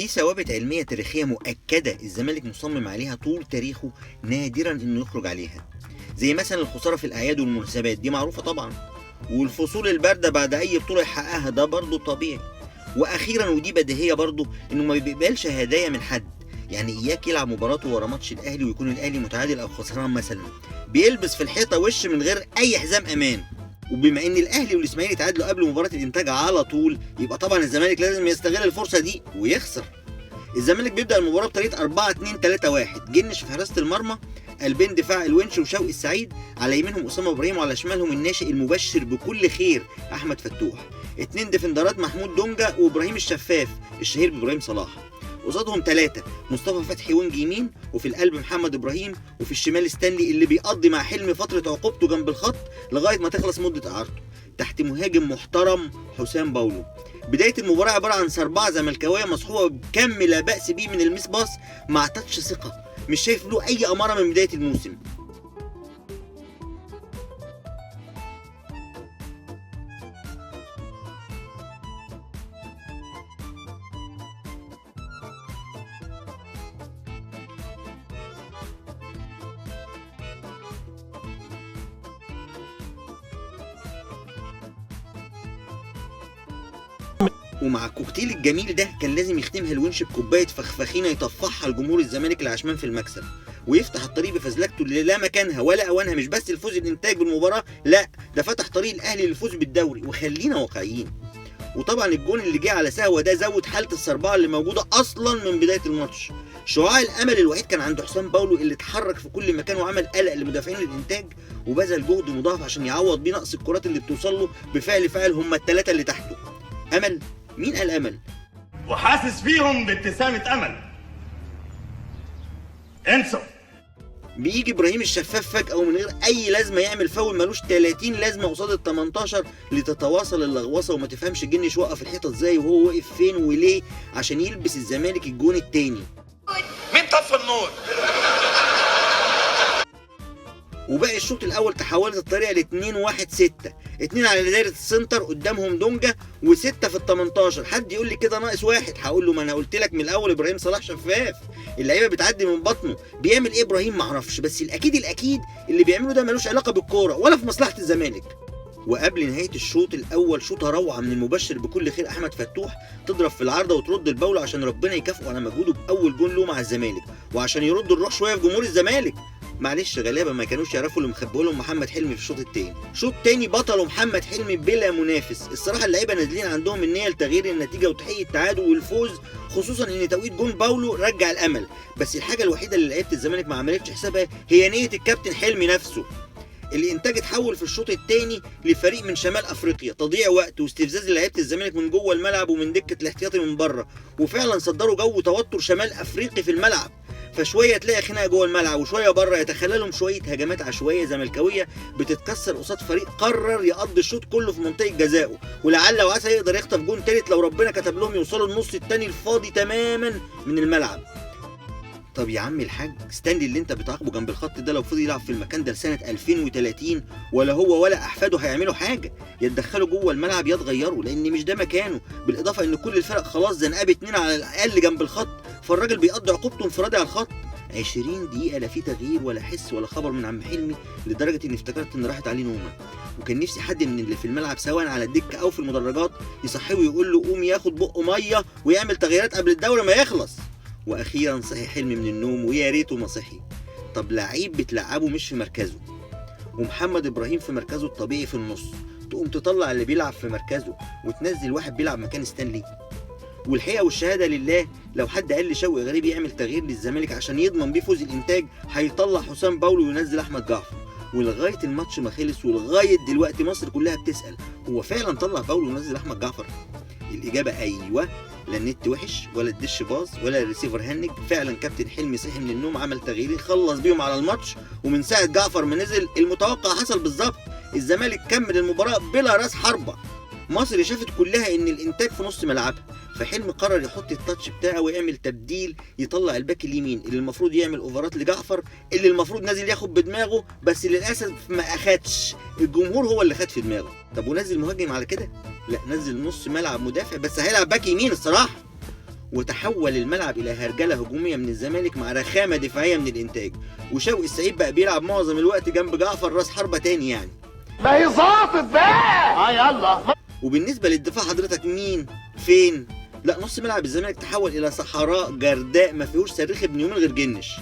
في ثوابت علمية تاريخية مؤكدة الزمالك مصمم عليها طول تاريخه، نادرا انه يخرج عليها، زي مثلا الخسارة في الاعياد والمناسبات دي معروفة طبعا، والفصول البارده بعد اي بطوله يحققها ده برضه طبيعي، واخيرا ودي بديهية برضه انه ما بيقبلش هدايا من حد، يعني اياك يلعب مباراته ورا ماتش الاهلي ويكون الاهلي متعادل او خسران مثلا، بيلبس في الحيطة وش من غير اي حزام امان. وبما ان الاهلي والاسماعيلي تعادلوا قبل مباراة الانتاج على طول، يبقى طبعا الزمالك لازم يستغل الفرصة دي ويخسر. الزمالك بيبدا المباراة بطريقة 4-2-3-1، جنش في حراسة المرمى، قلبين دفاع الونش وشوقي السعيد، على يمينهم اسامة ابراهيم وعلى شمالهم الناشئ المبشر بكل خير احمد فتوح، 2 ديفندرات محمود دونجا وابراهيم الشفاف الشهير بابراهيم صلاح، قصادهم 3 مصطفى فتحي wing يمين، وفي القلب محمد ابراهيم، وفي الشمال ستانلي اللي بيقضي مع حلمي فترة عقوبته جنب الخط لغاية ما تخلص مده اعارته، تحت مهاجم محترم حسام باولو. بداية المباراة عبارة عن سربعه زملكاويه مصحوبه بكم لا باس به من ال miss pass مع touch ثقة مش شايف له اي اماره من بداية الموسم. ومع الكوكتيل الجميل ده كان لازم يختمها الونش بكوبايه فخفخينه يطفحها لجمهور الزمالك العشمان في المكسب، ويفتح الطريق بفزلكته اللي لا مكانها ولا اوانها، مش بس الفوز الانتاج بالمباراة، لا ده فتح طريق الاهلي للفوز بالدوري. وخلينا واقعيين، وطبعا الجون اللي جه على سهوه ده زود حاله السربعه اللي موجودة اصلا من بداية الماتش. شعاع الامل الوحيد كان عند حسام باولو اللي اتحرك في كل مكان وعمل قلق لمدافعين الانتاج، وبذل جهد مضاعف عشان يعوض بيه نقص الكرات اللي بتوصل له بفعل فاعل هم الثلاثة اللي تحته. امل؟ مين قال امل؟ وحاسس فيهم بابتسامة امل. انسوا. بيجي ابراهيم الشفاف فجأة ومن غير اي لازمه يعمل فاول ملوش 30 لازمه قصاد ال 18 لتتواصل اللغوصه وما تفهمش الجنش وقف الحيطة ازاي وهو واقف فين وليه عشان يلبس الزمالك الجون الثاني. مين طفى النور؟ وباقي الشوط الاول تحولت الطريقة ل 2-1-6، 2 على دايرة السنتر قدامهم دونجا و6 في ال 18. حد يقول لي كده ناقص واحد، هقول له ما انا قلت لك من الاول ابراهيم صلاح شفاف، اللعيبة بتعدي من بطنه. بيعمل ايه ابراهيم؟ معرفش، بس الاكيد اللي بيعمله ده ملوش علاقة بالكورة ولا في مصلحة الزمالك. وقبل نهاية الشوط الاول شوطه روعه من المبشر بكل خير احمد فتوح تضرب في العارضة وترد البوله عشان ربنا يكافئه على مجهوده باول جون له مع الزمالك، وعشان يرد الروح شوية في جمهور الزمالك. معلش غلابة ما كانوش يعرفوا اللي مخبئه لهم محمد حلمي في الشوط الثاني. شوط تاني بطلة محمد حلمي بلا منافس. الصراحة اللعيبة نازلين عندهم النية لتغيير النتيجة وتحقيق التعادل والفوز، خصوصا ان توقيت جون باولو رجع الامل. بس الحاجة الوحيدة اللي لعيبة الزمالك ما عملتش حسابها هي نيه الكابتن حلمي نفسه. الانتاج اتحول في الشوط الثاني لفريق من شمال افريقيا، تضييع وقت واستفزاز لعيبة الزمالك من جوه الملعب ومن دكه الاحتياطي من بره، وفعلا صدروا جو توتر شمال افريقي في الملعب. فشوية تلاقي خناقه جوه الملعب وشوية بره، يتخللهم شوية هجمات عشوائية زملكاويه بتتكسر قصاد فريق قرر يقضي الشوط كله في منطقة جزائه، ولعل وعسى يقدر يخطف جون ثالث لو ربنا كتب لهم يوصلوا النص الثاني الفاضي تماما من الملعب. طب يا عم الحاج ستانلي اللي انت بتعاقبه جنب الخط ده لو فضل يلعب في المكان ده لسنه 2030 ولا هو ولا احفاده هيعملوا حاجة، يتدخلوا جوه الملعب يا تغيروا لان مش ده مكانه. بالاضافة ان كل الفرق خلاص زنقه باتنين على الاقل جنب الخط، فالراجل بيقضي عقوبته انفرادي على الخط. 20 دقيقة لا في تغيير ولا حس ولا خبر من عم حلمي، لدرجة اني افتكرت ان راحت عليه نومه. وكان نفسي حد من اللي في الملعب سواء على الدكة او في المدرجات يصحيه ويقول له قوم ياخد بقه مية ويعمل تغييرات قبل الدوري ما يخلص. واخيرا صحي حلمي من النوم، ويا ريته ما صحي. طب لعيب بتلعبه مش في مركزه، ومحمد ابراهيم في مركزه الطبيعي في النص، تقوم تطلع اللي بيلعب في مركزه وتنزل واحد بيلعب مكان ستانلي؟ والحقيقة والشهادة لله، لو حد قال لشوقي غريب يعمل تغيير للزمالك عشان يضمن بيه فوز الانتاج هيطلع حسام باولو وينزل احمد جعفر. ولغاية الماتش ما خلص ولغاية دلوقتي مصر كلها بتسال هو فعلا طلع باولو ونزل احمد جعفر؟ الاجابة ايوه، لا النت وحش ولا الدش باظ ولا الريسيفر هنج. فعلا كابتن حلمي صحي من النوم، عمل تغييرين خلص بيهم على الماتش، ومن ساعة جعفر ما نزل المتوقع حصل بالظبط. الزمالك كمل المباراة بلا راس حربه. مصر شافت كلها ان الانتاج في نص ملعبها، فحلمي قرر يحط ال touch بتاعه ويعمل تبديل، يطلع الباك اليمين اللي المفروض يعمل اوفرات لجعفر اللي المفروض نازل ياخد بدماغه، بس للاسف ما اخدش، الجمهور هو اللي خد في دماغه. طب ونزل مهاجم على كده؟ لا، نزل نص ملعب مدافع بس هيلعب باك يمين الصراحة. وتحول الملعب الى هرجله هجومية من الزمالك مع رخامه دفاعية من الانتاج، وشوقي السعيد بقى بيلعب معظم الوقت جنب جعفر راس حربه تاني يعني. ما هي ظابط بقى. يلا. وبالنسبة للدفاع حضرتك مين؟ فين؟ لا، نص ملعب الزمالك تحول الى صحراء جرداء ما فيهوش صريخ ابن يومين غير جنش.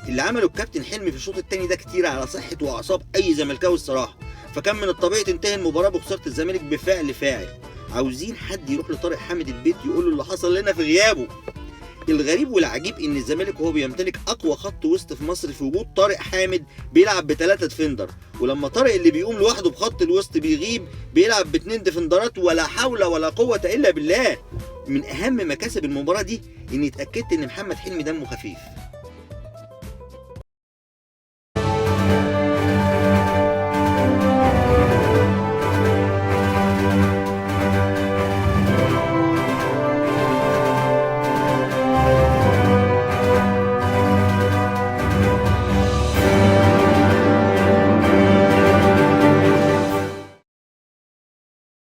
اللي عمله الكابتن حلمي في الشوط الثاني ده كتير على صحة واعصاب اي زملكاوي الصراحة، فكان من الطبيعي تنتهي المباراة بخسارة الزمالك بفعل فاعل. عاوزين حد يروح لطارق حامد البيت يقول له اللي حصل لنا في غيابه. الغريب والعجيب ان الزمالك وهو بيمتلك اقوى خط وسط في مصر في وجود طارق حامد بيلعب ب3 defender، ولما طارق اللي بيقوم لوحده بخط الوسط بيغيب بيلعب ب2 defender ات، ولا حول ولا قوة الا بالله. من اهم مكاسب المباراة دي اني اتاكدت ان محمد حلمي دمه خفيف.